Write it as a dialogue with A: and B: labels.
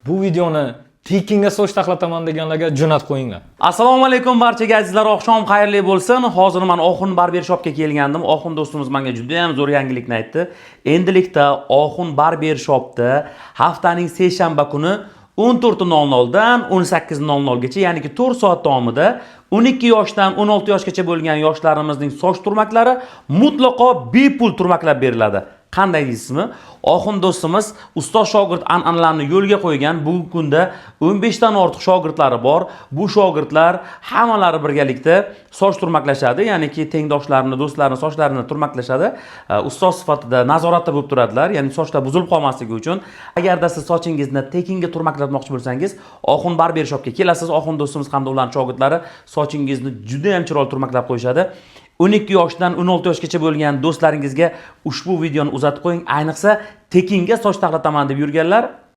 A: Bu videoni tekinga soch taxlataman deganlarga jo'natib qo'yinglar.
B: Assalomu alaykum barchaga, azizlar, oqshom xayrli bo'lsin. Hozir men Oxun Barbershopga kelgandim. Oxun do'stimiz menga juda ham zo'r yangilikni aytdi. Endilikda Oxun Barbershopda haftaning seshanba kuni 14:00 dan 18:00 gacha, ya'ni 4 soat davomida 12 yoshdan 16 yoshgacha bo'lgan yoshlarimizning soch turmaklari mutlaqo bepul turmaklab beriladi. Qanday deysizmi? Oxun do'stimiz ustoz shogird an'analarini yo'lga qo'ygan. Bugungi kunda 15 dan ortiq shogirdlari bor. Bu shogirdlar hammalari birgalikda soch turmaklashadi, ya'niki tengdoshlarini, do'stlarini sochlarini turmaklashadi. Ustoz sifatida nazoratda bo'lib turadilar, ya'ni sochlar buzilib qolmasligi uchun. Agarda siz sochingizni tekinga turmaklatmoqchi bo'lsangiz, Oxun Barbershopga kelasiz. Oxun do'stimiz hamda ularning shogirdlari sochingizni juda ham chiroyli turmaklab qo'yishadi. 12 yoshdan 16 yoshgacha bo'lgan do'stlaringizga ushbu videoni uzatib qo'ying. Ayniqsa tekinga soch taxlataman deb yurganlar.